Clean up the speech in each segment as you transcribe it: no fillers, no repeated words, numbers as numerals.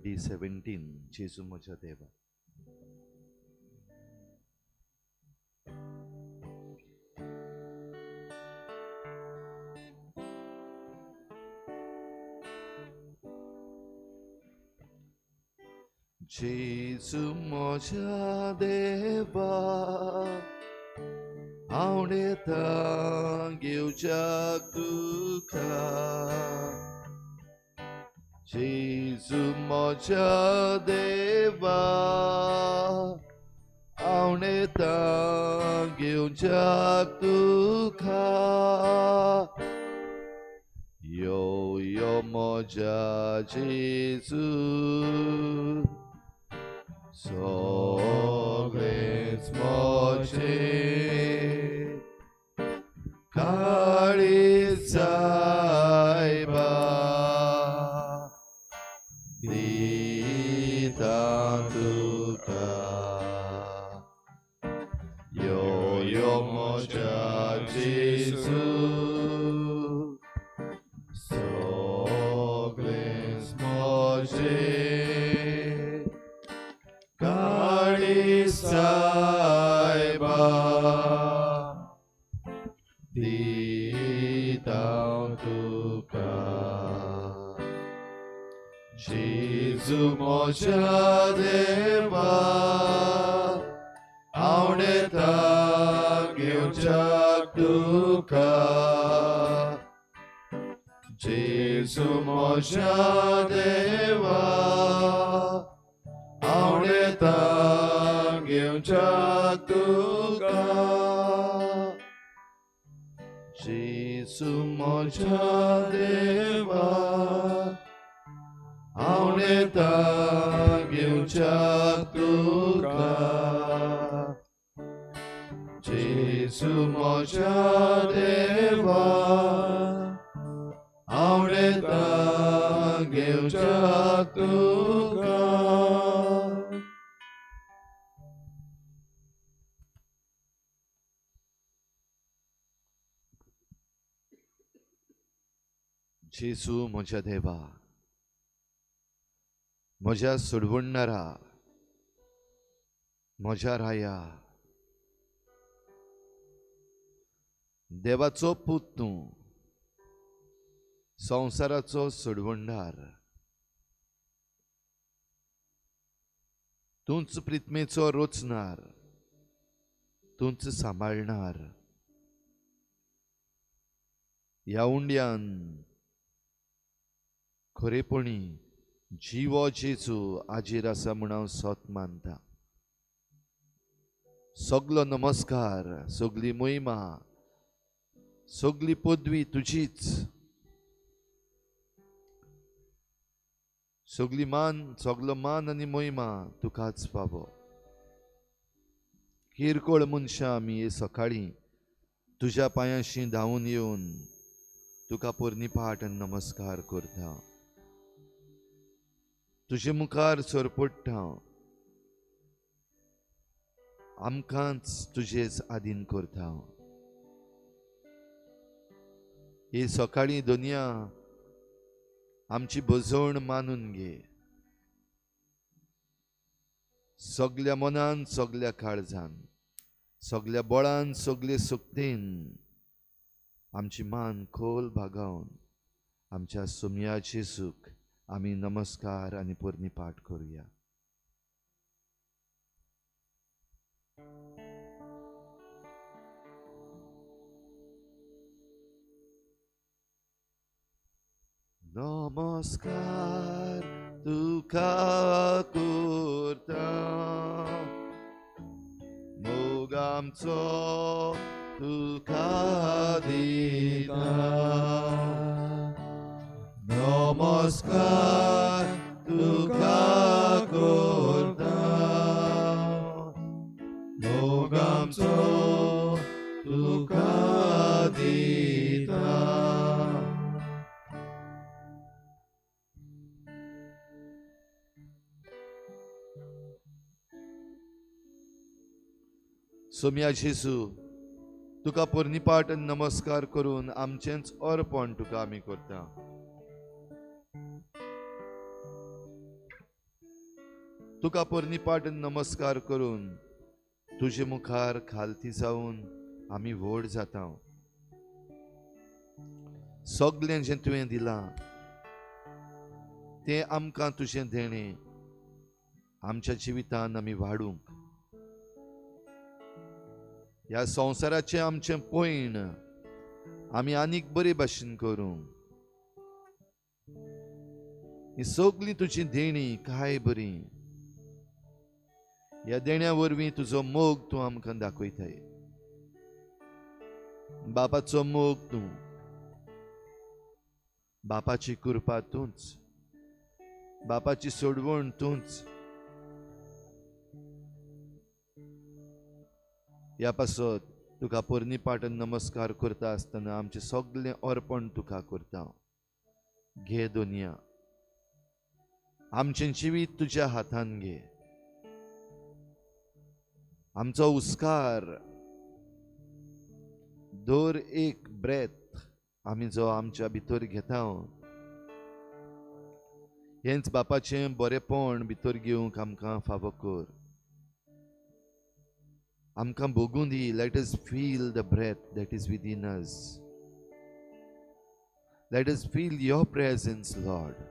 D17, जेजू म्हज्या देवा. जेजू म्हज्या देवा, हांव येता घेवच्याक तुका. जेजू म्हज्या देवा, हांव येता घेवच्याक तुका. यो यो म्हज्या जेजू, सगळेंच म्हजें काळीज सायबा दिता तुका. यो यो म्हज्या जेजू, सगळेंच म्हजें काळीज सायबा दिता तुका. जेजू म्हज्या देवा, हांव येता घेवच्याक तुका. जेजू म्हज्या देवा, हांव येता घेवच्याक तुका. जेजू म्हज्या देवा, हांव येता घेवच्याक तुका. जेजू म्हज्या देवा, हांव येता घेवच्याक तुका. जेजू म्हज्या देवा, म्हज्या सोडवणणारा, म्हज्या राया, देवाचो पूत तूं, संवसाराचो सोडवणदार, तूंच प्रितमेचो रोचणार, तूंच सांबाळणार. ह्या उंड्यान खरेपणी जिवो जेजू आजेर आसा म्हूण हांव सत मानता. सगलो नमस्कार, सगली महिमा, सगली पदवी तुजीच, सगली मान, सगलो मान आनी महिमा तुकाच फावो. किरकोळ मनशां आमी हे सकाळीं तुज्या पांयांशी धांवून येवन तुका पोरणी पाठ आनी नमस्कार करता. तुजे मुखार सरपडटा, आमकांच तुजेच आदीन करता. हे सकाळीं दोनया आमची भजवण मानून घे. सगल्या मनान, सगल्या काळजान, सगल्या बळान, सगले शक्तीन आमची मान खोल भागावन आमच्या सोमयाचे सुख आमी नमस्कार आनी पोरणी पाठ करुया. नमस्कार तुका करता, मोग आमचो तुका दिता. नमस्कार तुका करता, मोग आमचो तुका दिता. सोम्या जेजू, तुका पोरणीपाठ नमस्कार करून आमचेंच अर्पण तुका आमी करता. तुका पोरणीपाट नमस्कार करून तुजे मुखार खालती जावन आमी व्हड जाता. सगळें जें तुवें दिलां तें आमकां तुजें देणें आमच्या जिवितान आमी वाडूंक, ह्या संवसाराचें आमचें पयण आमी आनीक बरे भाशेन करूंक. ही सगळीं तुजी देणी काय बरी, ह्या देण्या वरवीं तुजो मोग तूं आमकां दाखयताय. बापाचो मोग तूं, बापाची कृपा तूंच, बापाची सोडवण तूंच. ह्या पासत तुका पोरणी पाटन नमस्कार करता आसतना आमचें सगळें अर्पण तुका करता. घे दुनिया, आमचें जिवीत तुज्या हातान घे. आमचो उस्कार दर एक ब्रेथ आमी जो आमच्या भितर घेता हेंच बापाचें बरेपण भितर घेवंक आमकां फावो कर. आमकां भोगूं दी. Let us feel the breath that is within us. Let us feel your presence Lord.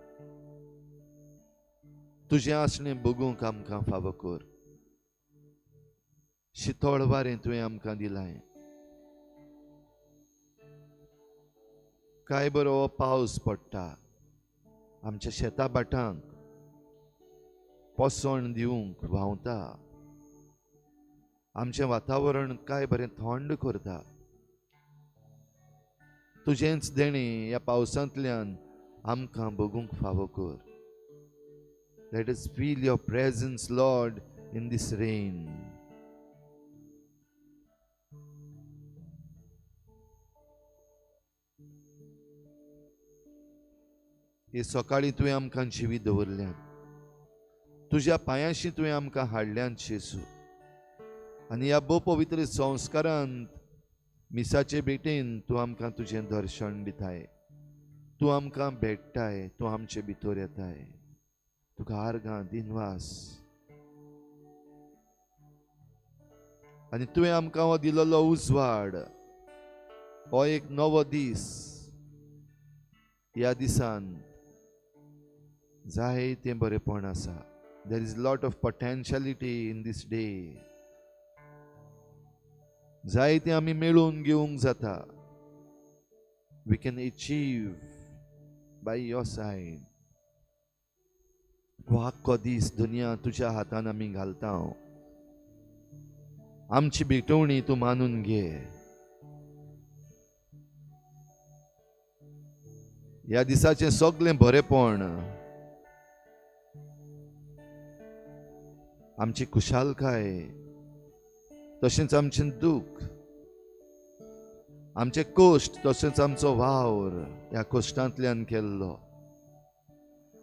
तुजें आसणें भोगूंक आमकां फावो कर. शितोळ वारें तुवें आमकां दिलां. काय बरो पावस पडटा आमच्या शेता भाटांक पोसवण दिवंक व्हांवता. आमचें वातावरण काय बरें थंड करता. तुजेंच देणें ह्या पावसांतल्यान आमकां भोगूंक फावो कर. Let us feel your presence Lord in this rain. हे सकाळीं तुवें आमकां जिवीत दवरल्यान, तुज्या पांयांशी तुवें आमकां हाडल्यान जेजू. आनी ह्या भोव पवित्र संस्कारांत मिसाचे भेटेन तूं आमकां तुजें दर्शन दिताय, तूं आमकां भेट्टाय, तूं आमचे भितर येताय. तुका आर्गां दिनवास. आनी तुवें आमकां हो दिलेलो उजवाड, हो एक नवो दीस, ह्या दिसान जायतें बरेपण आसा. There is lot of potentiality in this day. जायतें आमी मेळोवन घेवंक जाता. We can achieve by your side. हो आख्खो दीस दुनिया तुज्या हातान आमी घालता. आमची भेटवणी तूं मानून घे. ह्या दिसाचें सगळें बरेपण, आमची खुशालकाय, तशेंच आमचें दूख, आमचे कश्ट, तशेंच आमचो वावर ह्या कश्टांतल्यान केल्लो,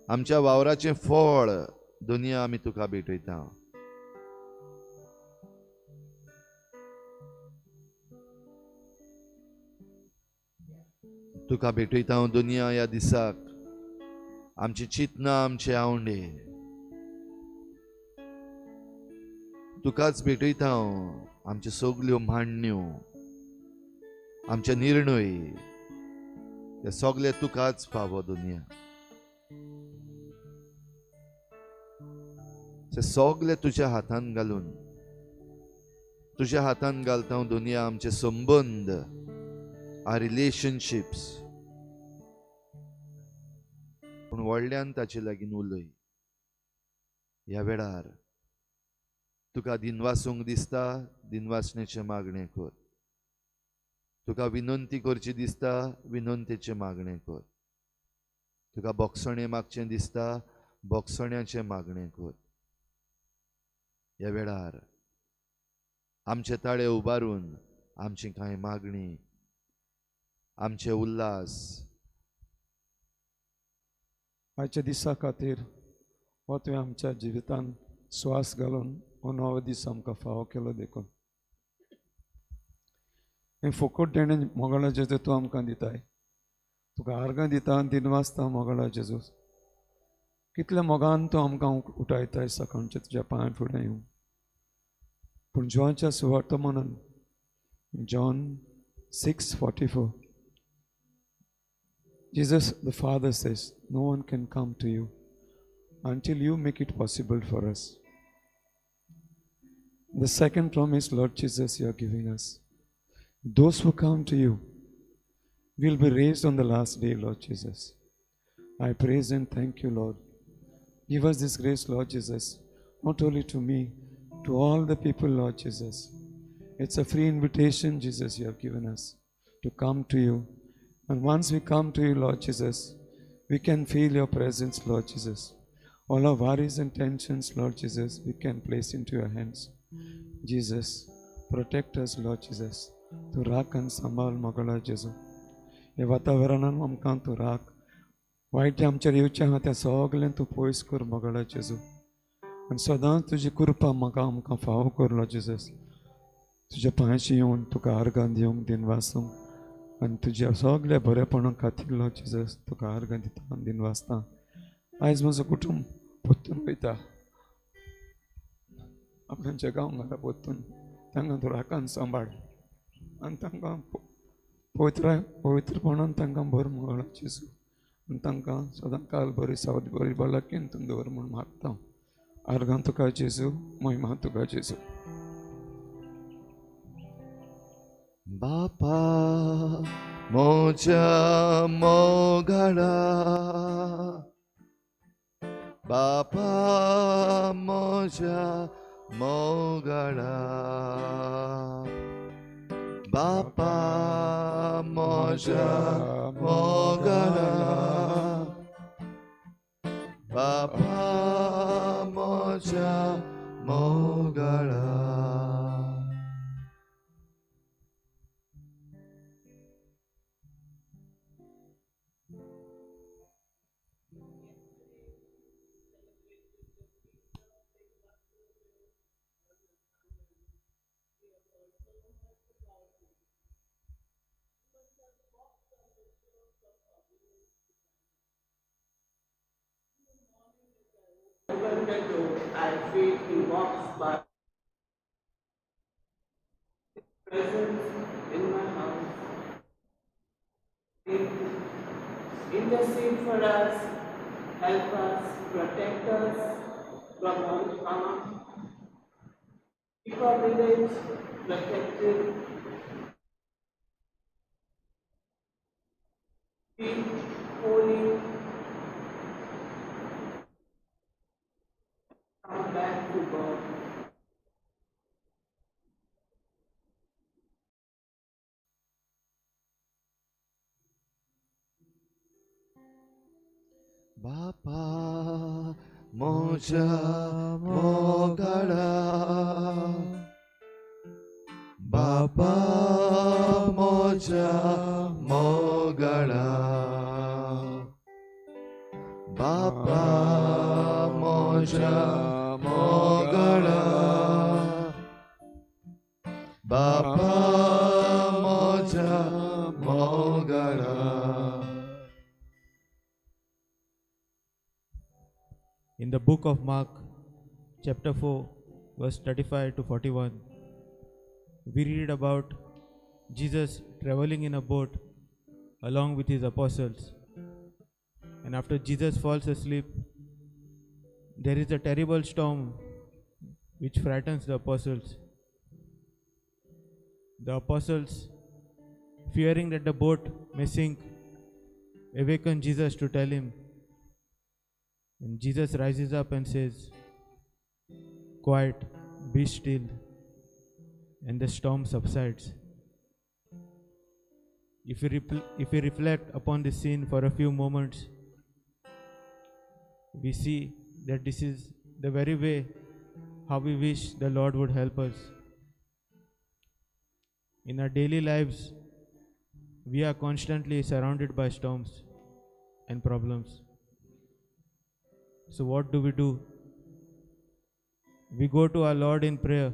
आमच्या वावराचें फळ दुनिया आमी तुका भेटयता. तुका भेटयता हांव दुनिया ह्या दिसाक. आमची चिंतना, आमचे आवंडे तुकाच भेटयता हांव. आमच्यो सगल्यो मांडण्यो, आमचे निर्णय, ते सगळे तुकाच फावो दुनिया. ते सगळे तुज्या हातान घालून, तुज्या हातान घालता हांव दुनिया आमचे संबंद, our relationships. पूण व्हडल्यान ताचे लागीं उलय. ह्या वेळार तुका दिनवासूंक दिसता, दिनवासणेचें मागणें कर. तुका विनंती करची दिसता, विनंतेचें मागणें कर. तुका बोगसणें मागचें दिसता, बोगसण्याचें मागणें कर. ह्या वेळार आमचे ताळे उबारून आमची कांय मागणी, आमचे उल्हास आयच्या दिसा खातीर हो तुवें आमच्या जिवितान स्वास घालून हो नवो दीस आमकां फावो केलो देखून हें फुकट देणें मोगाळा जेजू तूं आमकां दिताय. तुका आर्गां दिता आनी दिनवासता मोगाळा जेजू कितल्या मोगान तूं आमकां उठायताय सकाळचें तुज्या पांय फुडें येवंक. पूण जिवाच्या सुवार्थ म्हणून John 6:44 Jesus the Father says, no one can come to you until you make it possible for us. The second promise, Lord Jesus, you are giving us. Those who come to you will be raised on the last day, Lord Jesus. I praise and thank you, Lord. Give us this grace, Lord Jesus, not only to me, to all the people, Lord Jesus. It's a free invitation, Jesus, you have given us to come to you. And once we come to you, Lord Jesus, we can feel your presence, Lord Jesus. All our worries and tensions, Lord Jesus, we can place into your hands. Jesus, protect us, Lord Jesus. तूं राख आनी सांबाळ मोगळा जेजू. हे वातावरणान आमकां तूं राख. वायट जें आमचेर येवचें आहा तें सगळें तूं पयस कर मोगळा जेजू. आनी सदांच तुजी कृपा म्हाका आमकां फावो कर लॉर्ड जेजस. तुज्या पांयशी येवन तुका आर्गां दिवंक दिनवासूंक आनी तुज्या सगल्या बरेपणा खातीर लॉर्ड जेजस तुका आर्गां दिता आनी दिनवासता. आयज म्हजो कुटुंब परतून वयता आपणाच्या गांव घरा परतून. तांकां तूं राखान सांबाळ आनी तांकां पवित्र पवित्रपणान तांकां भर मोगळा जेजू. आनी तांकां सदां काल बरी सावद बरी भलायकेन तूं दवर म्हूण मागता. आर्गां तुका जेजू, महिमा तुका जेजू. बापा म्हज्या मोगाळा, बापा म्हज्या मोगाळा, बापा म्हज्या मोगाळा, बापा म्हज्या मोगाळा. Open the door, I feel he walks by. His presence in my house. Intercede for us, help us, protect us from all harm. Keep our village protected. Be holy. Come back to God. बापा म्हज्या मोगाळा, बापा म्हज्या मोगाळा, बापा म्हज्या मोगाळा, बापा म्हज्या मोगाळा. In the book of Mark, chapter 4, verse 35 to 41, we read about Jesus traveling in a boat along with his apostles. And after Jesus falls asleep, there is a terrible storm which frightens the apostles. The apostles, fearing that the boat may sink, awaken Jesus to tell him. And Jesus rises up and says, "Quiet, be still." And the storm subsides. If we reflect upon this scene for a few moments, we see that this is the very way how we wish the Lord would help us. In our daily lives, we are constantly surrounded by storms and problems. So what do we do? We go to our Lord in prayer.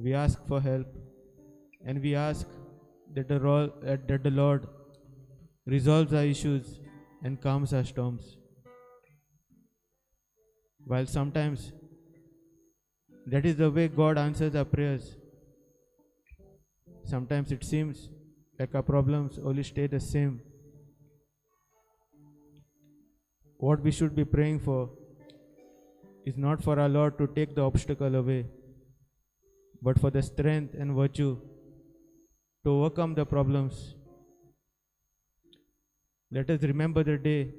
We ask for help, and we ask that the Lord resolves our issues and calms our storms. While sometimes that is the way God answers our prayers, sometimes it seems like our problems only stay the same. What we should be praying for is not for our Lord to take the obstacle away, but for the strength and virtue to overcome the problems. Let us remember the day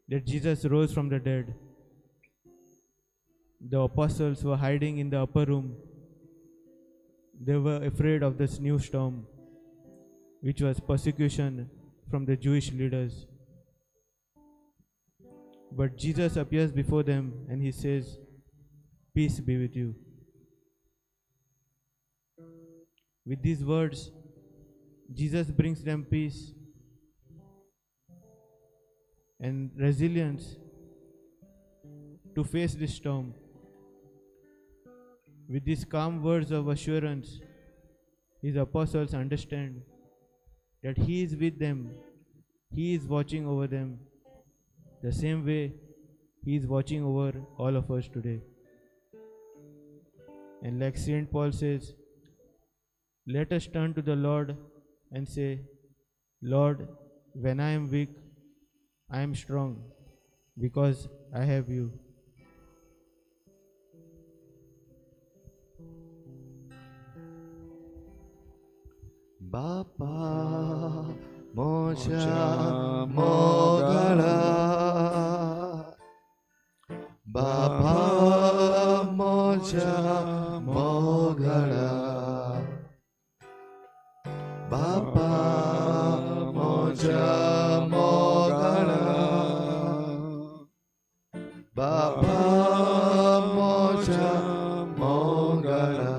that Jesus rose from the dead. The apostles were hiding in the upper room. They were afraid of this new storm, which was persecution from the Jewish leaders. But Jesus appears before them and he says, "Peace be with you." With these words, Jesus brings them peace and resilience to face this storm. With these calm words of assurance, his apostles understand that he is with them, he is watching over them, the same way he is watching over all of us today. And like Saint Paul says, let us turn to the Lord and say, "Lord, when I am weak, I am strong, because I have you." बापा मोजा मोगला, बापा मोजा मोगला, बापा मोजा मोगला, बापा मोजा मोगला.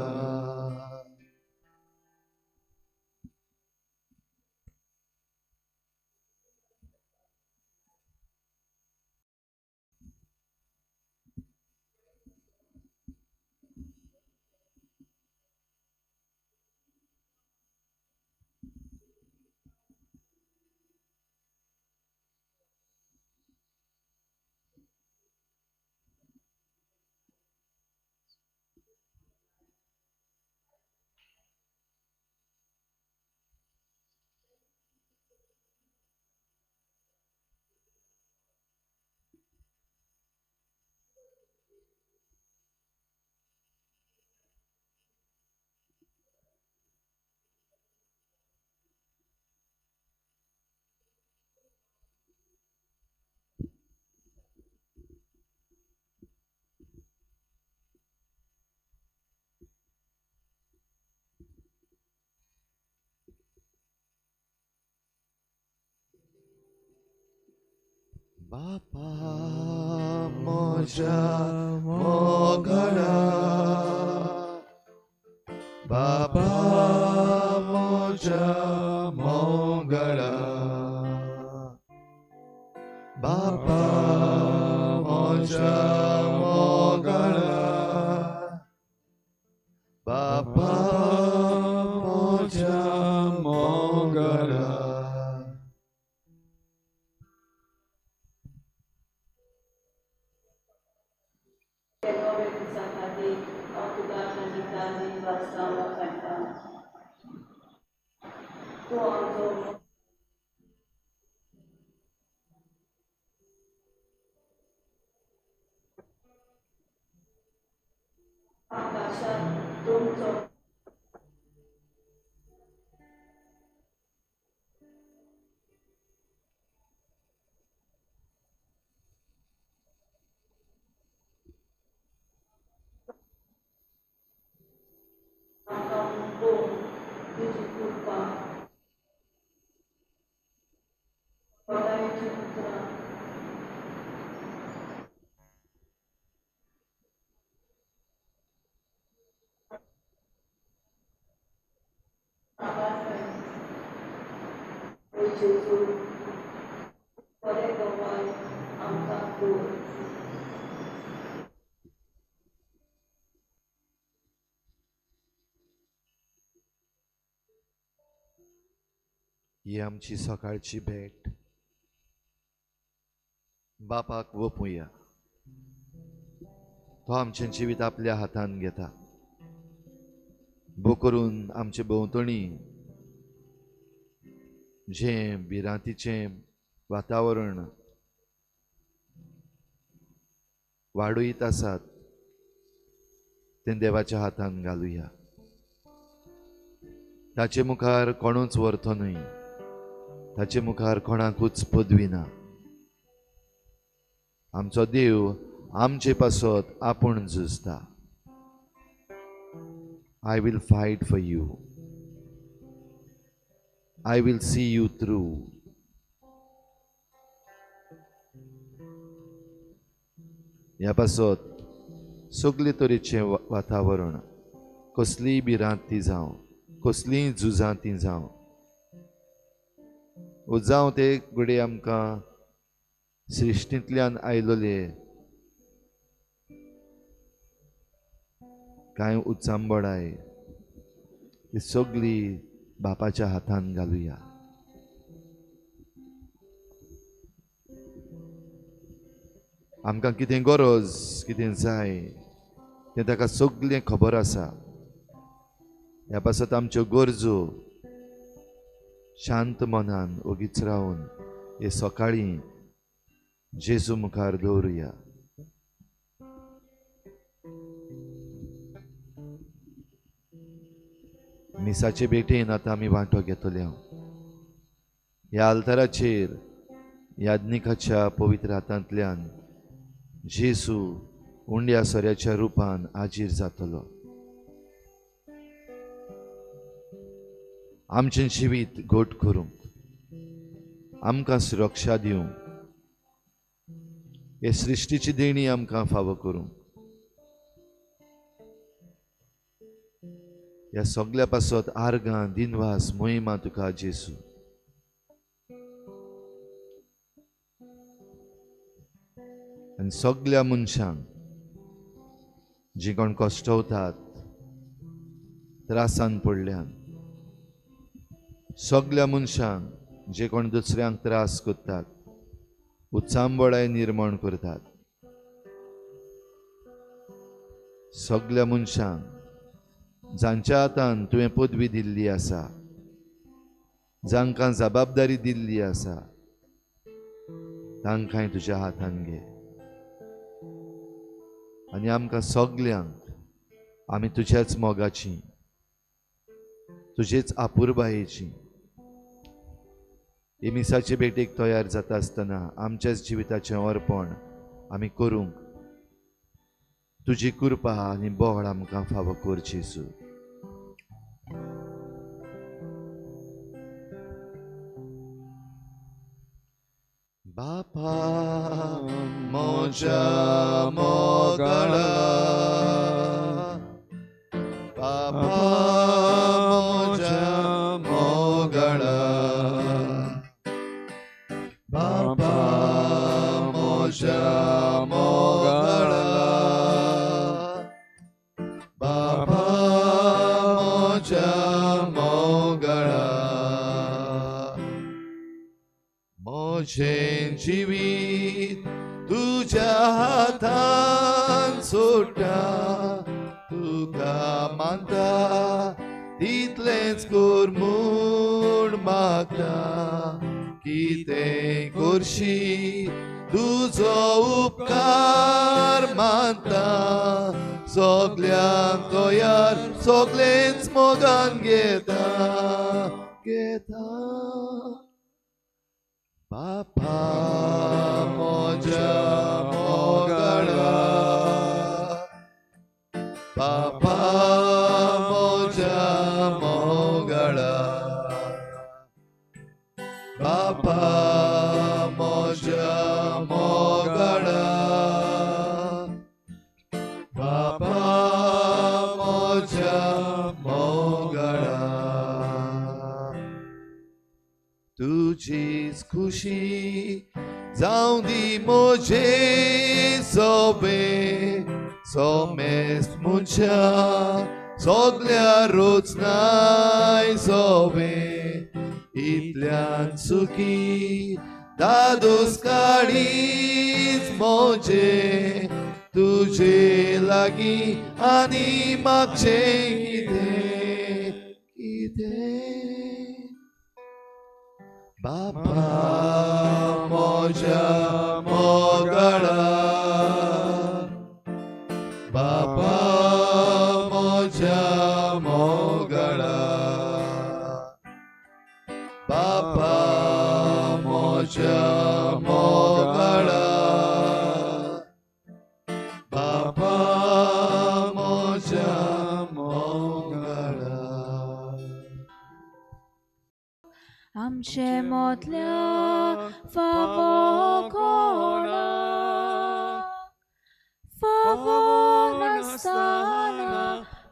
बापा मोजा मोगला, बापा मोजा मोगला, बापा मोजा मोगला, बापा मोजा मोगला. ही आमची सकाळची भेट. बापाक वपुया. तो आमचें जिवीत आपल्या हातान घेता. भो करून आमचे भोंवतणी जें भिरांतीचें वातावरण वाडयत आसात तें देवाच्या हातान घालुया. ताचे मुखार कोणूच व्हरतो न्हय, ताचे मुखार कोणाकूच पदवी ना. आमचो देव आमचे पासत आपूण झुजता. I will fight for you, I will see you through. ह्या पासत सगळे तरेचें वातावरण, कसलीय भिरांत ती जावं, कसलीय झुजां ती जावं, जावं ते घडये आमकां सृश्टींतल्यान आयलोले कांय उचांबळाय, ती सगळी बापाच्या हातान घालुया. आमकां कितें गरज, कितें जाय तें ताका सगळें खबर आसा. ह्या पासत आमच्यो गरजो शांत मनान ओगीच रावन हे सकाळीं जेजू मुखार दवरुया. मिसाचे भेटेन आतां आमी वांटो घेतले. ह्या आल्ताराचेर याज्ञिकाच्या पवित्र हातांतल्यान जेजू उंड्या सोऱ्याच्या रुपान हाजीर जातलो. आमचें जिवीत घट करूंक, आमकां सुरक्षा दिवंक, हे सृश्टीची देणी आमकां फावो करूंक, ह्या सगल्या पासत आर्गां, दिनवास, मोहिमा तुका जेजू. आनी सगल्या मनशांक जी कोण कश्टवतात, त्रासान पडल्यान, सगल्या मनशांक जे कोण दुसऱ्यांक त्रास करतात, उचांबळाय निर्माण करतात, सगल्या मनशांक जांच्या हातान तुवें पदवी दिल्ली आसा, जांकां जबाबदारी दिल्ली आसा, तांकांय तुज्या हातान घे. आनी आमकां सगल्यांक आमी तुज्याच मोगाची, तुजेच आपुरबायेची हे मिसाचे भेटेक तयार जाता आसतना आमच्याच जिविताचें अर्पण आमी करूंक तुजी कृपा आनी बळ आमकां फावो कर जेजू. बापा म्हज्या मोगाळा, बापा म्हज्या मोगाळा, बापा म्हज्या मोगाळा, बापा म्हज्या मोगाळा, म्हजें जिवीत तुज्या हातान सोडटा, तुका मानता तितलेंच कर म्हूण मागता, कितें करशी तुजो उपकार मानता, सगल्यांक तयार सगळेंच मोगान घेता घेता. बापा म्हज्या मोगाळा, बापा म्हज्या मोगाळा, बापा म्हज्या मोगाळा, बापा म्हज्या मोगाळा, तुजीच खुशी जावं दी म्हजे सोबे, सोमेस्त मनशा सगल्या रोचनाय सोबे, इतल्यान सुखी दादोस काळीज म्हजें, तुझे लागीं आनी मागचें कितें कितें बापा म्हज्या मोगाळा बापा म्हज्या मोगाळा बापा म्हज्या मोगाळा बापा म्हज्या मोगाळा. आमचे मोतल्या फावो कोणाक फावो नासतना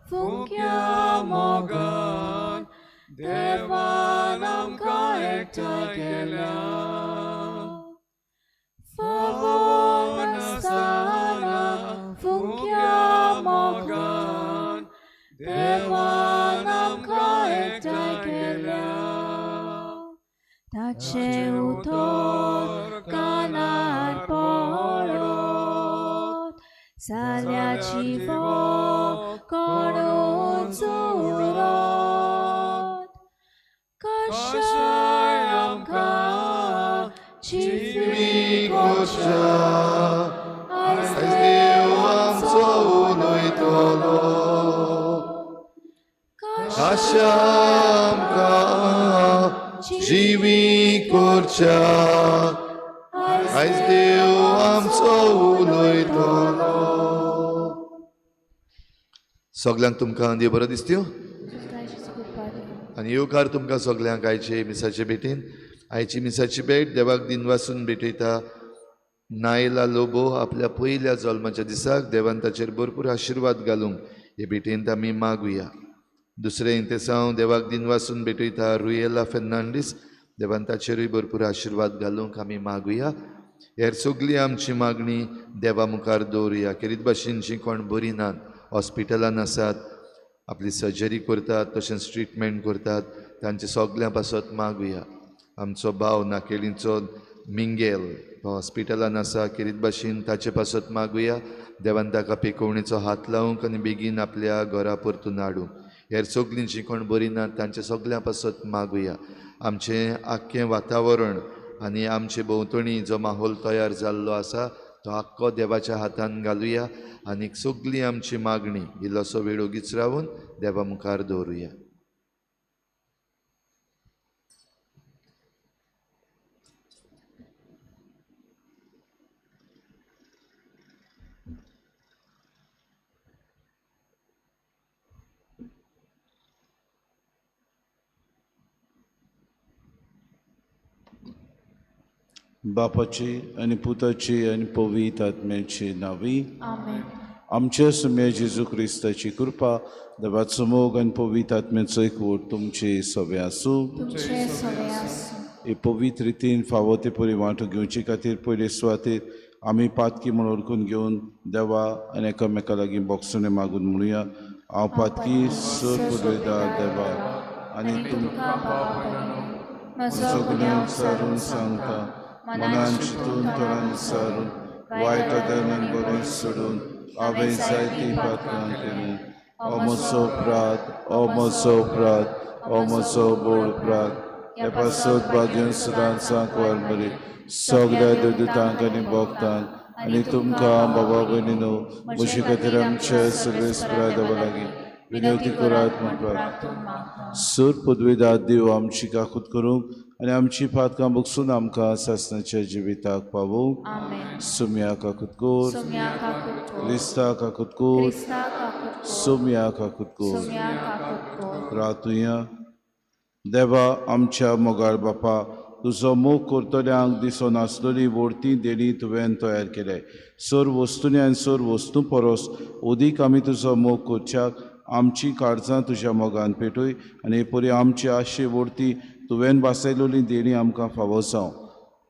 फुंक्या मोगान देवान आमकां एकठांय केल्या. फावो नासतना फुंक्या मोगान देवान आमकां एकठांय केल्या. ताचे उतर कानार पडत जाल्याची कोणूच उरत कशाय आमकां जिवी कोशा आयज देव आमचो उलयतलो आशा आमकां जिवी करच्या आयज देव आमचो उलयतलो. सगल्यांक तुमकां देव बरो दिसत्यो आनी येवकार तुमकां सगल्यांक आयचे मिसाचे भेटीन. आयची मिसाची भेट देवाक दिनवासून भेटयता. नायला लोबो आपल्या पयल्या जल्माच्या दिसाक देवान ताचेर भरपूर आशिर्वाद घालूंक हे भेटेंत आमी मागुया. दुसरें इंतेसांव देवाक दिनवासून भेटयता रुयेला फेर्नांडीस देवान ताचेरूय भरपूर आशिर्वाद घालूंक आमी मागुया. हेर सगळी आमची मागणी देवा मुखार दवरुया. खेरीत भाशेन जीं कोण बरीं नात हॉस्पिटलान आसात आपली सर्जरी करतात तशेंच ट्रिटमेंट करतात तांचे सगल्यां पासत मागुया. आमचो भाव नाकेलीचो मिंगेल तो हॉस्पिटलान आसा खेरीत भाशेन ताचे पासत मागुया. देवान ताका पेकोवणेचो हात लावंक आनी बेगीन आपल्या घरा परतून हाडूंक. हेर सगळीं जीं कोण बरीं नात तांचे सगल्यां पासत मागुया. आमचें आख्खें वातावरण आनी आमचे भोंवतणी जो माहोल तयार जाल्लो आसा तो आख्खो देवाच्या हातान घालुया आनी सगळी आमची मागणी इल्लोसो वेळ ओगीच रावन देवा मुखार दवरुया. बापाची आनी पुताची आनी पवित्र आत्म्याची नांवी आमेन. आमच्या सुम्या जेजू क्रिस्ताची कृपा देवाचो मोग आनी पवित्र आत्म्याचो एकवट तुमचे सवे आसूं. तुमचे सवे आसूं. हे पवित्र रितीन फावो ते परी वांटो घेवचे खातीर पयले सुवातेर आमी पातकी म्हूण ओळखून घेवन देवा आनी एकामेका लागीं बोगसणें मागून म्हणुया. हांव पातकी सर पुरयता देवा आनी तुमकां म्हजो गुन्यांव सारून सांगता मनान चिंतून तोंडान सारून वायट आदरान बरें सोडून हांवें जायतीं पातकां केलीं. ओ म्हजो अपराध, ओ म्हजो अपराध, ओ म्हजो व्हड अपराध. ह्या पासत भाग्यान सदांच सांकवार मरी सगळ्या देवदूतांक आनी भक्तांक आनी तुमकां बाबा भयणीनो म्हजे खातीर आमच्या सर्वेस्परा देवा लागीं विनवती करात म्हूण प्रार्थना. सर पदवेदार देव आमची काकूत करूंक आनी आमची पातकां बगसून आमकां सासणाच्या जिविताक पावोवंक. सुम्या काकूत कोर, क्रिस्ता काकूत कोर, सुम्या काकूत कोर. रातुया. देवा आमच्या मोगाळ बापा, तुजो मोग करतल्यांक दिसो नासलेली व्हडती देणी तुवें तयार केले. सर वस्तूंनी आनी सर वस्तूं परस अदीक आमी तुजो मोग करच्याक आमची काळजां तुज्या मोगान पेटय आनी हे परी आमची आशे व्हडती तुवें भासयलेली देणी आमकां फावो जावं.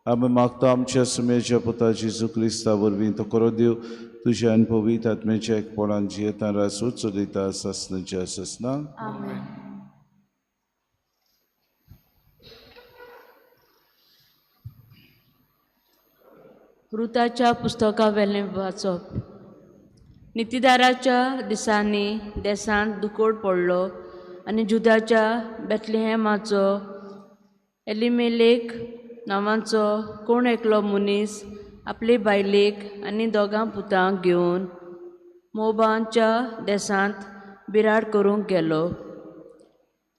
आमी मागता आमच्या सुमेच्या पुता जेजू क्रिस्ता वरवीं तो करो देव तुज्या आनी पवित्र आत्म्याच्या एकपणान जियेता रासू चलयता सासणाच्या सासना. रुताच्या पुस्तका वेलें वाचप. नितीदाराच्या दिसांनी देसांत दुकोळ पडलो आनी जुदाच्या बेतलेहेमाचो एलिमेलेक नांवाचो कोण एकलो मनीस आपले बायलेक आनी दोगां पुतांक घेवन मोबांच्या देसांत बिराड करूंक गेलो.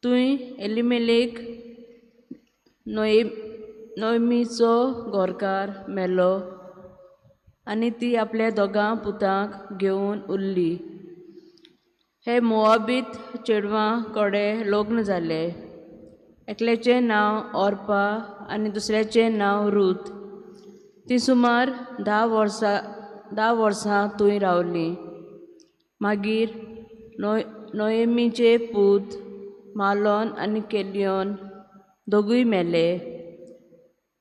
थंय एलिमेलेक नोयमीचो घरकार मेलो आनी ती आपल्या दोगां पुतांक घेवन उरली. हे मोआबीत चेडवां कडेन लग्न जाले. एकल्याचें नांव ऑर्पा आनी दुसऱ्याचें नांव रूत. ती सुमार 10 वर्सां थंय रावली. मागीर नोयमीचे पूत मालोन आनी केलियोन दोगूय मेले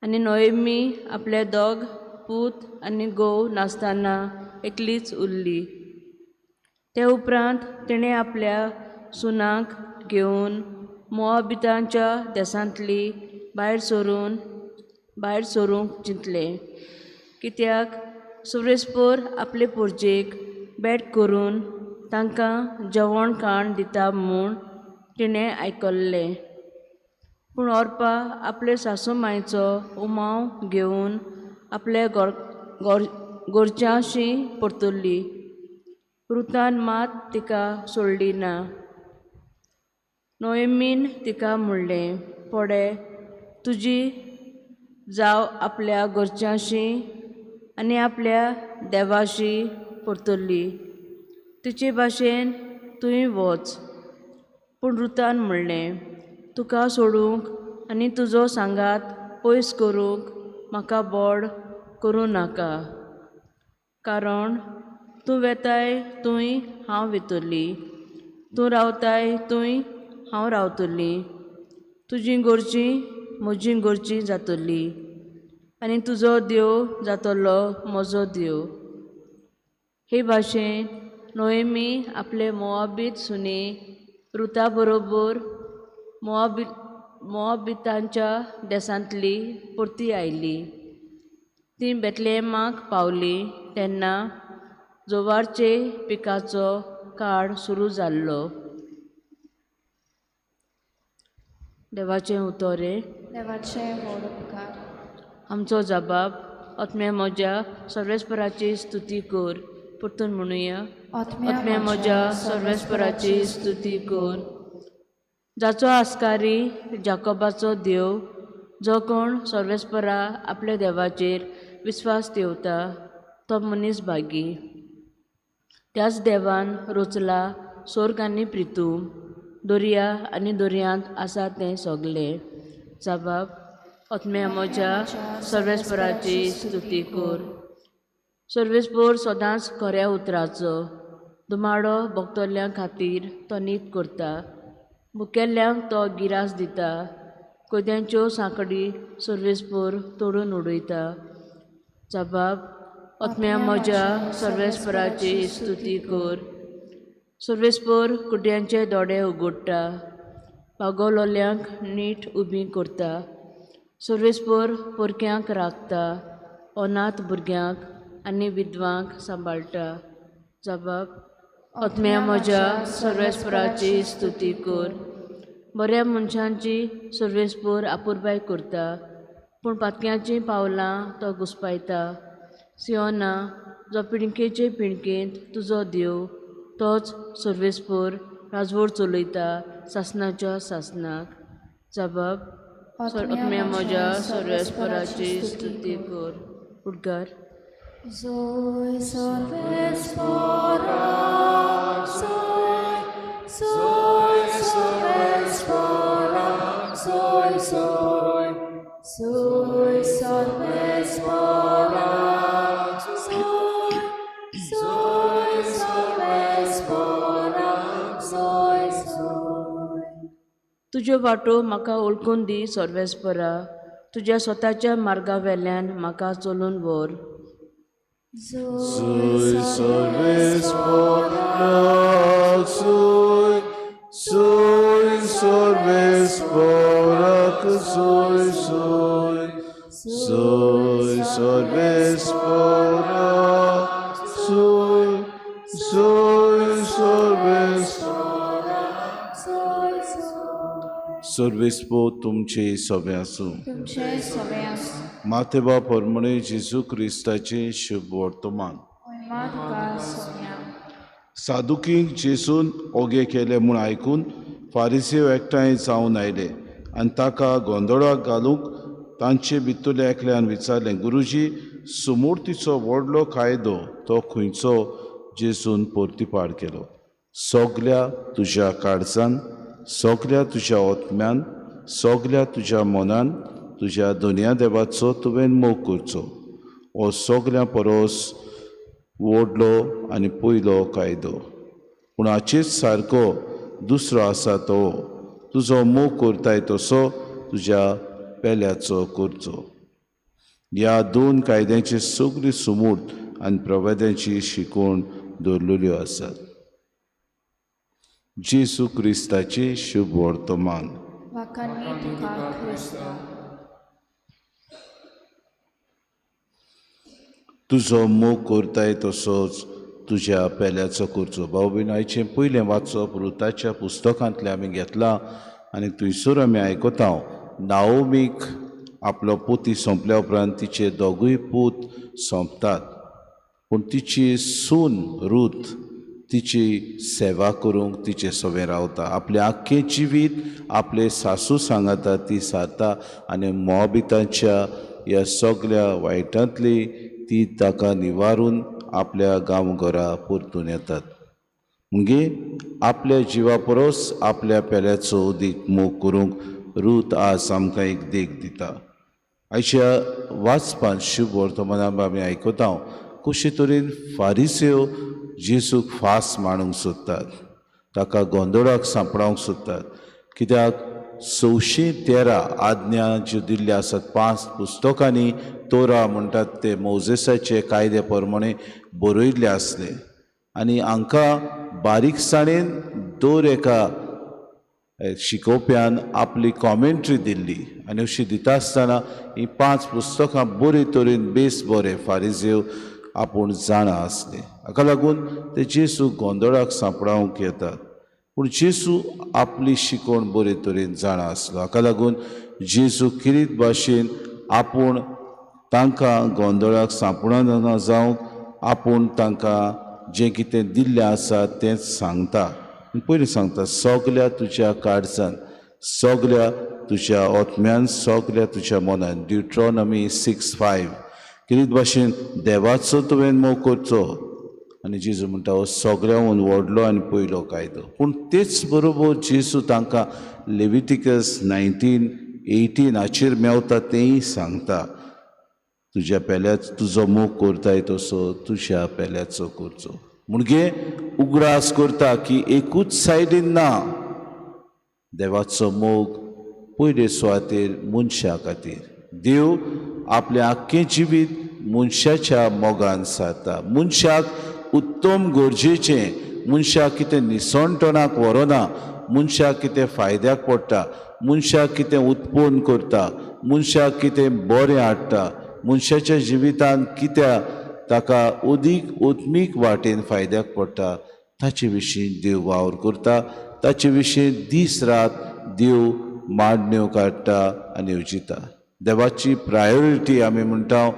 आनी नोयमी आपले दोग पूत आनी घोव नासतना एकलीच उरली. ते उपरांत तिणें आपल्या सुनांक घेवन मोआबितांच्या देसांतली भायर सरूंक चिंतलें, कित्याक सुरेस्पोर आपले पोरजेक बेट करून तांकां जेवण खाण दिता म्हूण तिणें आयकल्लें. पूण ऑर्पा आपले सासू मांयचो उमाव घेवन आपले घरच्यांशी परतली. रुतान मात तिका सोडली ना. नोयमीन तिका म्हणलें, पडे तुजी जाव आपल्या घरच्यांशी आनी आपल्या देवाशी परतली, तिचे भाशेन तूंय वच. पूण रुतान म्हणलें, तुका सोडूंक आनी तुजो सांगात पयस करूंक म्हाका बोड करूं नाका, कारण तूं वेताय थंय हांव वेतली, तूं रावताय थंय हांव रावतली, तुजी घरचीं म्हजी घरचीं जातली आनी तुजो देव जातलो म्हजो देव. हे भाशेन नोयमी आपले मोआबीत सुने रुता बरोबर मोआबितांच्या देसांतली परती आयली. ती बेतलेमाक पावली तेन्ना जोवारचे पिकाचो काळ सुरू जाल्लो. देवाचें उतोरें. देवाचें व्हड उपकार. आमचो जबाब आत्म्या म्हज्या सर्वेस्पराची स्तुती कर. परतून म्हणुया, आत्म्या म्हज्या सर्वेस्पराची स्तुती कर. जाचो आस्कारी जाकोबाचो देव, जो कोण सर्वेस्परा आपल्या देवाचेर विस्वास ठेवता तो मनीस भागी. त्याच देवान रोचला सोर्ग आनी प्रितूम, दर्या आनी दर्यांत आसा तें सगलें. जबाब आत्म्या म्हज्या सर्वेस्पराची स्तुती कर. सर्वेस्पर सदांच खऱ्या उतराचो दुमाडो भोगतल्या खातीर तो नीत करता, भुकेल्ल्यांक तो गिरास दिता, कैद्यांच्यो सांकडी सर्वेस्पर तोडून उडयता. जबाब आत्म्या म्हज्या सर्वेस्पराची स्तुती कर. सर्वेस्पर कुड्यांचे दोडे उगडटा, पागोलोल्यांक नीट उबी करता. सर्वेस्पर पोरक्यांक राखता, अनाथ भुरग्यांक आनी विधवांक सांबाळटा. जबाब आत्म्या म्हज्या सर्वेस्पराची स्तुती कर. बऱ्या मनशांची सर्वेस्पर आपुरबाय करता, पूण पातक्यांचीं पावलां तो घुस्पायता. सियोना, जो पिणकेचे पिणकेंत तुजो देव, तोच सर्वेस्पर राजवट चलयता सासनाच्या सासनाक. जबाब आत्म्या म्हज्या सर्वेस्पराची स्तुती कर. उद्गार. Zoe Sorvespora, Zoe, Zoe Sorvespora, Zoe, Zoe, Zoe Sorvespora, Zoe, Zoe Sorvespora, Zoe, Zoe. तुज्यो वाटो म्हाका वळखून दी सर्वेस्परा, तुज्या स्वताच्या मार्गा वेल्यान म्हाका चलून व्हर. Zoe Sorvespora, Zoe, Zoe Sorvespora, Zoe, Zoe, Zoe Sorvespora, Zoe, सोय सोर्वेस सोय सोय सर्वेस्पो तुमचे सगळे आसूं. तुमचे सगळे आसूं. मातेबा परमणे जेजू क्रिस्ताचें शुभ वर्तमान. मोहिमा तुका सोम्या. सादुकींक जेजून ओगे केले म्हूण आयकून फारिसेव एकठांय जावन आयले आनी ताका गोंदळाक घालूंक तांचे भितरल्या एकल्यान विचारलें, गुरुजी, सुमूर्तीचो व्हडलो कायदो तो खंयचो? जेजून परतिपाड केलो, सगल्या तुज्या काळजान, सगल्या तुज्या आत्म्यान, सगल्या तुज्या मनान तुज्या दोनया देवाचो तुवें मोग करचो. हो सगल्यां परस व्हडलो आनी पयलो कायदो. पूण हाचेच सारको दुसरो आसा तो, तुजो मोग करताय तसो तुज्या पेल्याचो करचो. ह्या दोन कायद्यांची सगळी सुमूर्त आनी प्रवाद्यांची शिकवण दवरलेल्यो आसात. जेजू क्रिस्ताचें शुभ वर्तमान. वाखाणनी तुका क्रिस्ता. तुजो मोग करताय तसोच तुज्या पेल्याचो करचो. भाव भयण, आयचें पयलें वाचप रुताच्या पुस्तकांतलें आमी घेतलां आनी थंयसर आमी आयकता नाओमीक आपलो पोती सोंपल्या उपरांत तिचे दोगूय पूत सोंपतात, पूण तिची सून रूत तिची सेवा करूंक तिचे सवें रावता. आपलें आख्खें जिवीत आपले सासू सांगाता ती सारता आनी मोबितांच्या ह्या सगल्या वायटांतली ती ताका निवारून आपल्या गांवघरा परतून येतात. म्हणजे आपल्या जिवा परस आपल्या पेल्याचो अदीक मोग करूंक रूत आज आमकां एक देख दिता. आयच्या वाचपान शुभ वर्तमानान आमी आयकता कशे तरेन फारिसेव जेजूक फास मांडूंक सोदतात, ताका गोंदळाक सांपडावंक सोदतात. कित्याक 613 आज्ञा ज्यो दिल्ल्यो आसात 5 पुस्तकांनी, तोरा म्हणटात ते मोजेसाचे कायदे प्रमाणे बरयल्ले आसले आनी हांकां बारीकसाणेन दर एका शिकोवप्यान आपली कॉमेंट्री दिल्ली आनी अशी दिता आसतना हीं 5 पुस्तकां बरे तरेन बेस बरे फारिजेव आपूण जाणा आसले. हाका लागून ते जेजू गोंदळाक सांपडावंक येतात, पूण जेजू आपली शिकवण बरे तरेन जाणा आसलो. हाका लागून जेजू किरीत भाशेन आपूण तांकां गोंदळाक सांपडना जावंक आपूण तांकां जें कितें दिल्लें आसा तेंच सांगता. पयलीं सांगता, सगल्या तुज्या काळजान, सगल्या तुज्या आत्म्यान, सगल्या तुज्या मनान. ड्युट्रॉनॉमी 6:5. किरीत भाशेन देवाचो तुवें मोग करचो आनी जेजू म्हणटा हो सगळ्यांहून व्हडलो आनी पयलो कायदो. पूण तेच बरोबर जेजू तांकां लेविटिकस 19:18 हाचेर मेवता तेंय सांगता, तुज्या पेल्याच तुजो मोग करताय तसो तुज्या पेल्याचो करचो. म्हणजे उगडास करता की एकूच सायडीन ना, देवाचो मोग पयले सुवातेर मनशा खातीर. देव आपलें आख्खें जिवीत मनशाच्या मोगान सारता. मनशाक उत्तम गरजेचें, मनशाक कितें निसणटणाक व्हरना, मनशाक कितें फायद्याक पडटा, मनशाक कितें उत्पन्न करता, मनशाक कितें बरें हाडटा, मनशाच्या जिवितांत कित्याक ताका अदीक उत्मीक वाटेन फायद्याक पडटा ताचे विशीं देव वावर करता. ताचे विशीं दीस रात देव मांडण्यो काडटा आनी येवजिता. देवाची प्रायोरिटी आमी म्हणटा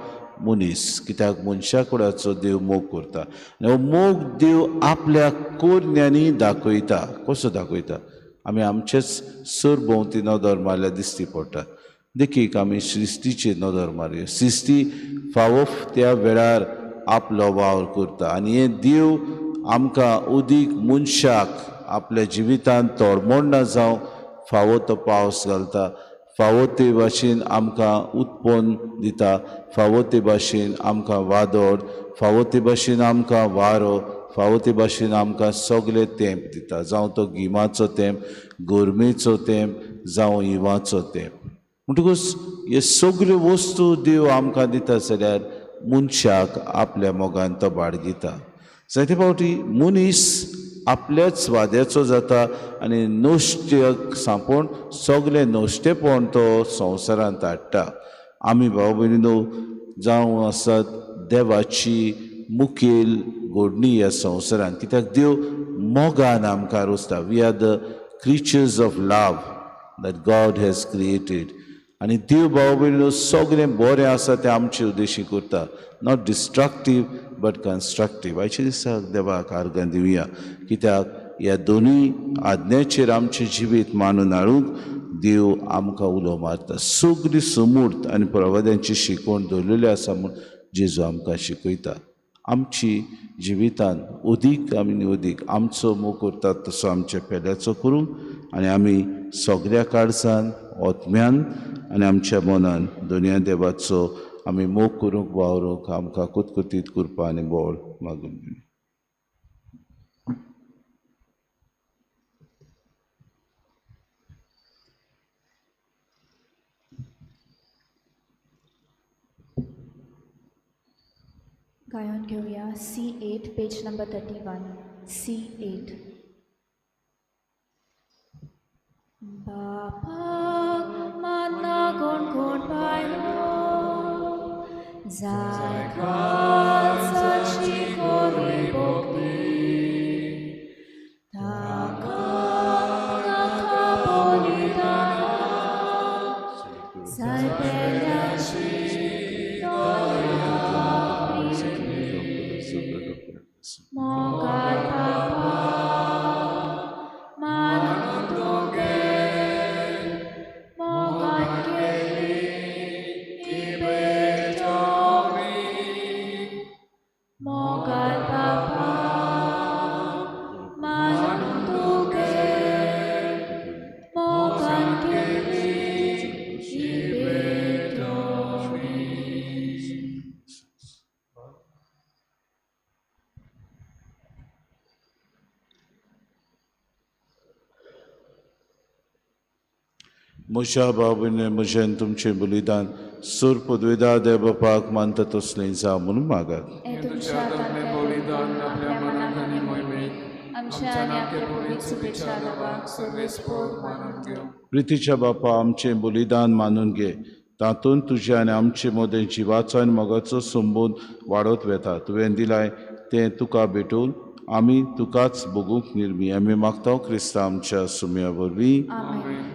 मनीस, कित्याक मनशा कुडाचो देव मोग करता आनी हो मोग देव आपल्या कोरण्यांनी दाखयता. कसो दाखयता? आमी आमचेच सरभोंवती नदर मारल्यार दिश्टी पडटा. देखीक आमी सृश्टीचेर नदर मारया. सृश्टी फावो त्या वेळार आपलो वावर करता आनी हें देव आमकां अदीक मनशाक आपल्या जिवितांत तोडमोडना जावं फावो तो पावस घालता, फावो ते भाशेन आमकां उत्पन्न दिता, फावो ते भाशेन आमकां वादळ, फावो ते भाशेन आमकां वारो, फावो ते भाशेन आमकां सगळे तेंप दिता, जावं तो गिमाचो तेंप, गरमेचो तेंप, जावं हिवाचो तेंप. म्हणटकूच हे सगल्यो वस्तू देव आमकां दिता जाल्यार मनशाक आपल्या मोगान तो बाळगिता. जायते फावटी मनीस आपल्याच वाद्याचो जाता आनी नश्ट्यक सांपोवन सगलें नश्टेपण तो संवसारांत हाडटा. आमी भाव भयणीनो जावं आसात देवाची मुखेल घडणी ह्या संवसारान, कित्याक देव मोगान आमकां रोसता. We are the creatures of love that God has created. आनी देव भाव भयणीनो सगळें बरें आसा तें आमचे उद्देशी करता, not destructive but constructive. आयच्या दिसाक देवाक आर्गां दिवया, कित्याक ह्या दोनूय आज्ञाचेर आमचें जिवीत मानून हाडूंक देव आमकां उलो मारता. सगळी समूर्त आनी प्रवाद्यांची शिकवण दवरलेली आसा म्हूण जेजू आमकां शिकयता. आमची जिवितान अदीक आमी अदीक आमचो मोग करतात तसो आमच्या पेल्याचो करूंक आनी आमी सगळ्या काळजान, आत्म्यान आनी आमच्या मनान दोनया देवाचो आमी मोग करूंक वावरूंक आमकां कुतकुतीत करपा आनी बळ मागून दिवं. गायन घेऊया C8 page number 31 C8. बापाक मान्ना कोण कोण पायलो जाय काळजाची कोरी भोगती ताका नाका बलिदाना जाय पेल्याची दया मोगाल बापा मानून तुगे मोगान केली ती भेटोवी मोगाल बापा मानून तुगे मोगान केली ती भेटोवी. म्हज्या बाबीने म्हजें तुमचें बलिदान सूर पदवेदा देव बापाक मानता तसलें जावं म्हणून मागात. हे तुमच्या हातांतलें बलिदान आपल्या मनाक आनी मोहिमेक आमच्या आनी आपल्या पवित्र शुभेच्छा देवाक सर्वेस्पोर मानून घेवं. प्रितीच्या बापा आमचें बलिदान मानून घे, तातूंत तुज्या आनी आमचे मदें जिवाचो आनी मोगाचो संबंद वाडत वेता. तुवें दिलाय तें तुका भेटून आमी तुकाच भोगूंक निर्मी आमी मागता क्रिस्ता आमच्या सुम्या वरवीं.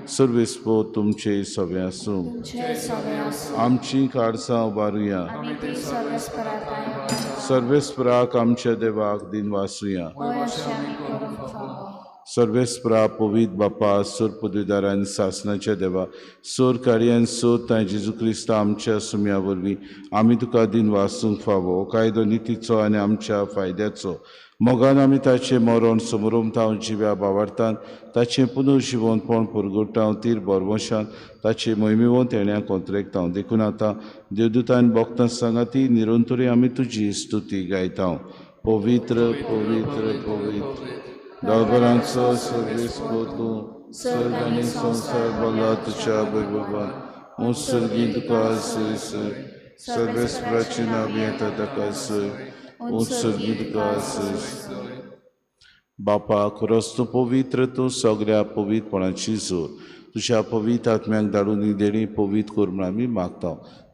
सर्वेस्पोर तुमचे सगळे आसूं. तुमचे सगळे आसूं. आमची काळजां उबारुया. आमी ती सर्वेस्पराक सर्वेस्पराक आमच्या देवाक दिन वासुया. होय अशें आमी करूंक फावो. सर्वेस्परा पवित्र बापा सोर पदवीदार आनी सासनाच्या देवा सोर कार्यान सोर तांय जेजू क्रिस्ता आमच्या सुम्या वरवीं आमी तुका दिन वासूंक फावो. कायदो नितीचो आनी आमच्या फायद्याचो मोगान आमी ताचें मरण समरोमतांव जिव्या बावार्थान ताचें पुनर्जिवनपण पुरगुटांव तीर बरवशान ताचें मोहिमेवंत येण्या कोंत्रेकतांव. देखून आतां देवदूतान भोगता सांगाती निरंतरी आमी तुजी स्तुती गायतांव. पवित्र पवित्र पवित्र दळभरांचो सर्वेस्पोर तूं, सर्ग आनी संवसार भरला तुज्या वैभवान. उत्सर्गी तुका सय सय सर्वेस्पराची नांव येता ताका सय उत्सर्गी तुका सय सय. बापा खरोच तूं पवित्र, तूं सगळ्या पवित्रपणाची जोर. तुज्या पवित्र आत्म्याक धाडून ही देणी पवित्र कर म्हूण आमी मागता.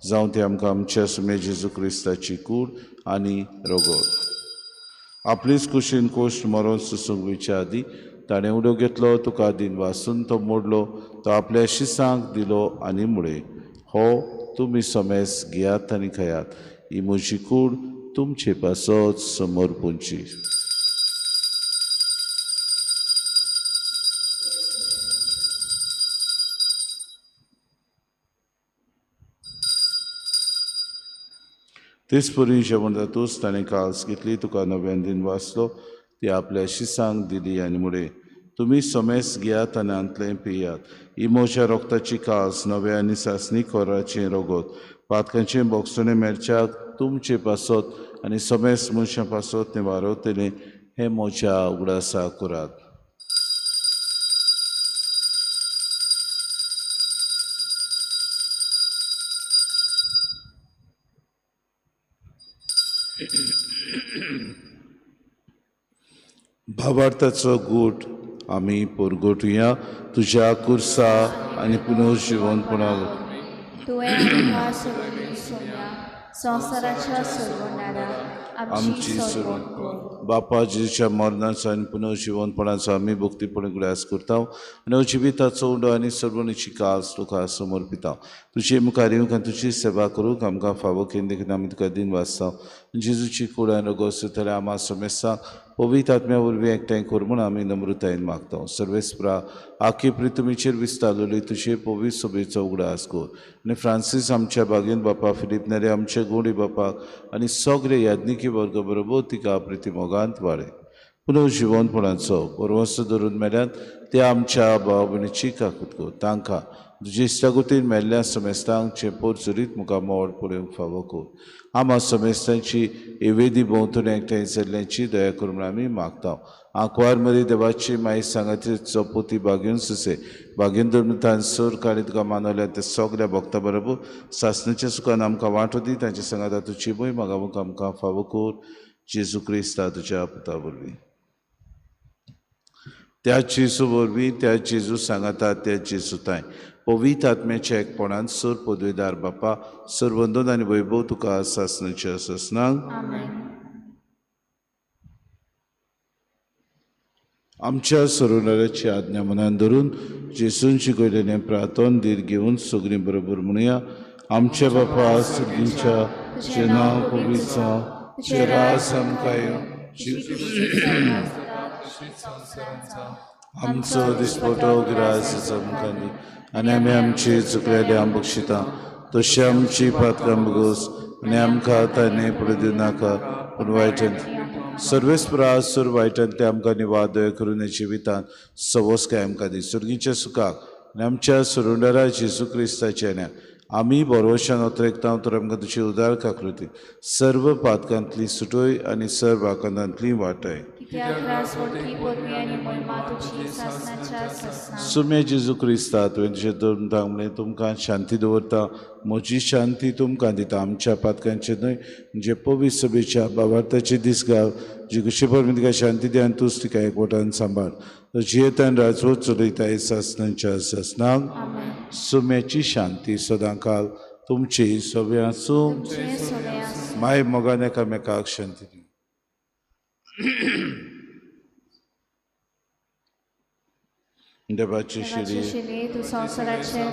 जावं तें आमकां आमच्या सुमे जेजू क्रिस्ताची कूड आनी रगत. आपलीच कुशीन कोश्ट मरोन सुसूंक वयच्या आदीं ताणें उडो घेतलो, तुका दिन वासून तो मोडलो, तो आपल्या शिसांक दिलो आनी म्हळें, हो तुमी समेस घेयात आनी खायात, ही म्हजी कूड तुमचे पासत समर्पूंची. तेच परी जेवण जातूच ताणें काल्स घेतली, तुका नव्यान दिन वाचलो, ती आपल्या शिसांक दिली आनी म्हळें, तुमी समेस घेयात आनी हांतलें पियात, ही म्हज्या रोगताची काल्स नव्या आनी सासणी कोराचें रगत, पातकांचें बोगसणें मेळच्याक तुमचे पासत आनी समेस मनशां पासत तें वारवतलें, हें म्हज्या उगडासा करात. भावार्थाचो गूट आमी परगटुया तुज्या कुर्सा आनी पुनर्जिवनपणा. तुवें आमकां सोडून सोम्या संवसाराच्या सोडवणारा आमची सोडवण कर. बापा जेजूच्या मरणाचो आनी पुनर्जिवनपणाचो आमी भक्तीपणी उगडास करता आनी जिविताचो उंडो आनी सर्वणीची कास तुका समर्पिता. तुजे मुखार येवंक आनी तुजी सेवा करूंक आमकां फावो केली देखून आमी तुका दिन वाचता. जेजूची कूड आनी रगत सुतल्या आमा समेस्तांक पवित्र आत्म्या वरवीं एकठांय कर म्हूण आमी नम्रतायेन मागता. सर्वेस्परा आखी पृथ्वीचेर विस्तारलेली तुजे पवित्र सभेचो उगडास कर आनी फ्रांसीस आमच्या बागेन बापा, फिलीप नेरे आमच्या गोडी बापाक आनी सगळे याज्ञिकी वर्ग बरोबर तिका प्रिती मोगांत वाडय. पुनर्जिवनपणाचो परवंस धरून मेल्यात ते आमच्या भाव भयणीची काकूत कर. तांकां तुजे इश्टागतीन मेल्ल्या समेस्तांक चें पोरचुरीत मुखार मोड पळोवंक फावो कर. आमा समेस्तांची एवेदी भोंवतणी एकठांय जाल्ल्यांची दया कर म्हूण आमी मागता. आंकवार मरी देवाची माई सांगाती चौपोती बागेवन सुसे बागेन धर्मतान सोर काणी तुका मानवल्या ते सगळ्या भक्ता बरोबर सासणाच्या सुखान आमकां वांटो दी. तांच्या सांगाता तुजी भंय मागावंक आमकां फावो कर. जेजू क्रिस्ता तुज्या पुता वरवीं. त्या जेजू वरवीं, त्या जेजू सांगाता, त्या जेजू तांय पवित्र आत्म्याच्या एकपणान सर पदवेदार बापा सर्वंदन आनी वैभव तुका सासणाच्या सासणाक. आमच्या सरोवराची आज्ञा मनान धरून जेजून शिकयलेलें प्रार्थन धीर घेवन सगळीं बरोबर म्हणुया. आमच्या बापा सर्गीच्या, तुजें नांव पवित्र जावं, तुजें राज आमकां येवं, आमचो दिसपटो ग्रास आमकां दी आनी आमी आमची चुकलेली आम बक्षिता तशी आमची पात्रां बगोस आनी आमकां ताणें पडू दिवं नाका पूण वायटान सर्वेस्परा सर वायटान ते आमकां निवाद दया करून जिवितांत सवस्काय आमकां दी. सर्गीच्या सुखाक आनी आमच्या सरुंडरा जेजू क्रिस्ताच्या न्या आमी बरोवशान अतरेकता तर आमकां तुजी उदार काकृती सर्व पातकांतली सुटोय आनी सर्व आकांतांतली वाटय. सुम्या जेजू क्रिस्ता तुवें तुजें धर्म म्हणलें तुमकां शांती दवरता, म्हजी शांती तुमकां दिता. आमच्या पातकांचेर न्हय म्हणजे पवित्र सभेच्या बाबार्थाचे दीस घाल जी कशी परमें तिका शांती दी आनी तूंच तिका एकवटान सांबाळ. जियेतान राजवट चलयता सासणाच्या सासणाक. सुम्याची शांती सदांकाल तुमची सगळें आसूं. माय मोगान एकामेकाक शांती दी. देवाची शिरी तूं संवसाराचें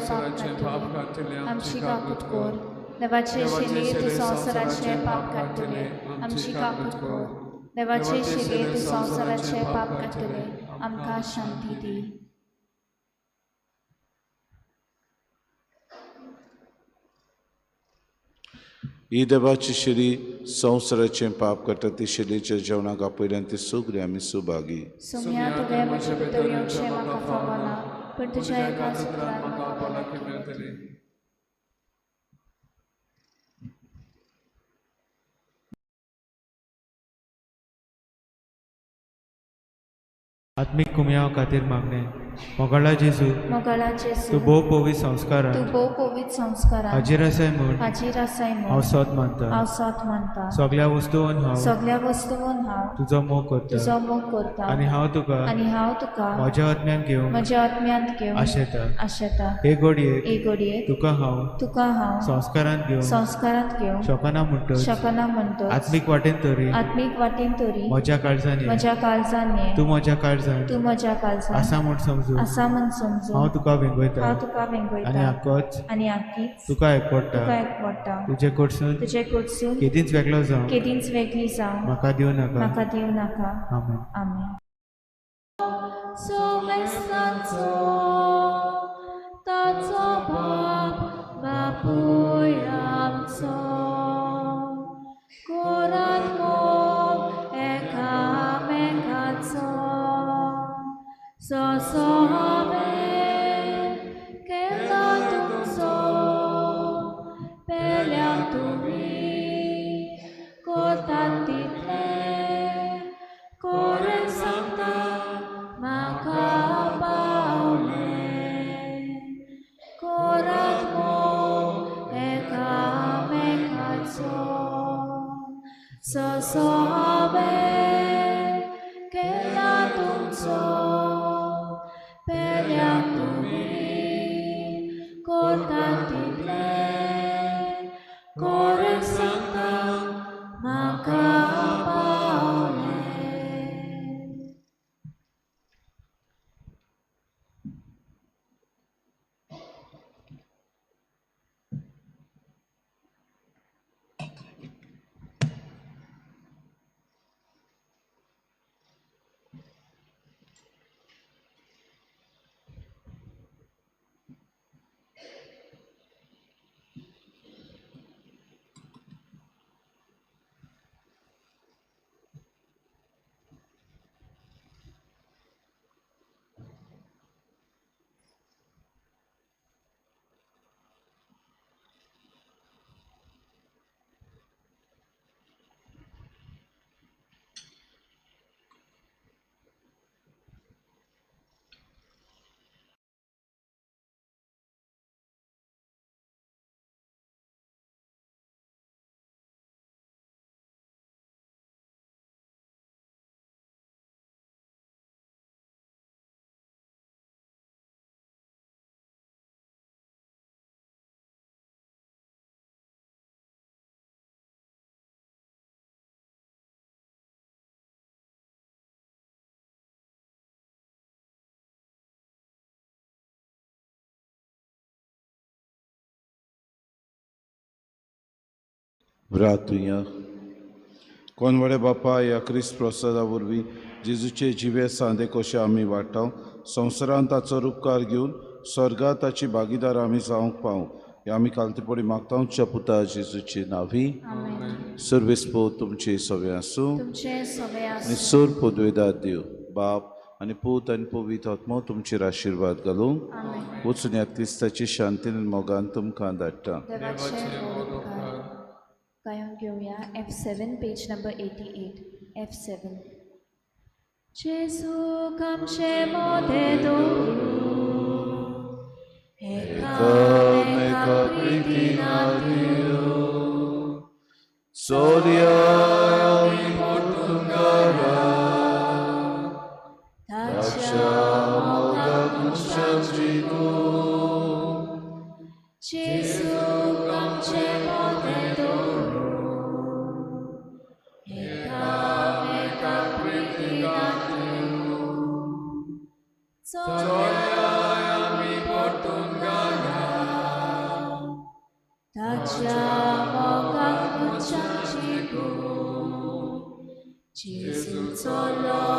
पाप काडटलें आमची काकूत कर. देवाचे शिरी तूं संवसाराचें पाप काडटलें आमची काकूत कर. देवाचे शिरी तूं संवसाराचें पाप काडटलें आमकां शांती दी. ही देवाची शिरी संवसाराचें पाप काडटा ती शिरीच्या जेवणाक आपयल्यान ती सगळी आमी सुभागी. सोम्या तुवें म्हजे भितर येवचें म्हाका फावना पूण तुज्या एका सुत्रान म्हाका भलायकी मेळटली. आत्मीक कुमयाव खातीर मागणें. मोगाळा जेजू, मोगाळा जेजू, तूं भोव पवित्र संस्कारान, तूं भोव पवित्र संस्कारान हाजीर आसाय म्हूण, हाजीर आसाय म्हूण हांव सोद मानता, हांव सोद मानता. सगळ्या वस्तून हांव, सगळ्या वस्तून हांव तुजो मोग करता, तुजो मोग करता आनी हांव तुका, आनी हांव तुका म्हज्या आत्म्यान घेवंक, म्हज्या आत्म्यांत घेवंक आशेता, आशेता. हे घडयेक, हे घडयेक तुका हांव, तुका हांव संस्कारांत घेवंक, संस्कारांत घेवंक शकना म्हणटच, शकना म्हणटच, आत्मीक वाटेन तरी, आत्मीक वाटेन तरी म्हज्या काळजान ये, म्हज्या काळजान ये, तूं म्हज्या काळजान, तूं म्हज्या काळजान आसा म्हूण समजून, आसा म्हूण समजून हांव तुका वेंगयता, हांव तुका वेंगयता आनी आकोच, आनी आकीच तुका एकवडटा, तुका एकवडटा. तुजे कडसून, तुजे कडसून केदींच वेगळो जावं, केदींच वेगळी जावं म्हाका दिवं नाका, म्हाका दिवं नाका. आमेन. आमेन. सोमेस्तांचो ताचो बाप बापूय आमचो कोरात मोग एकामेकाचो ससो हांवें केला तुमचो पेल्यान तुमी करतात तितलें कोरेन सांगता म्हाका पावलें कोरात मोग एकामेकाचो ससो हांवें केला तुमचो. व्रातुया. कोनवडे बापा, ह्या क्रिस्त प्रसादा वरवीं जेजूचे जिवे सांदे कशे आमी वाडटाव, संवसारांत ताचो रुपकार घेवन स्वर्गात ताची भागीदार आमी जावंक पावूं, हे आमी कालतेपणी मागता च्या पुता जेजूचे नांवी. सर्वेस्पो तुमचे सगळे आसूं. तुमचे सगळे आनी आसूं. सोर पदवेदार देव बाप आनी पूत आनी पवित्र आत्मो तुमचेर आशिर्वाद घालूं. वचून ह्या क्रिस्ताची शांतीन आनी मोगान तुमकां धाडटा. देवाचे व्हड उपकार. गायन घेवया F7, page number 88, F7. जेजू आमचे मोदे दवरू, एकामेका प्रितीन दिव, सोदया आमी पोर्तुगाला, ताच्या मोगाक मनशाक जिखूं. जेजू आमचे मोदे दवरू, एकामेका प्रितीन दिव, चोरया आमी परतून घाला, ताच्या मोगाक मनशाक जिखूं. जेजू चलो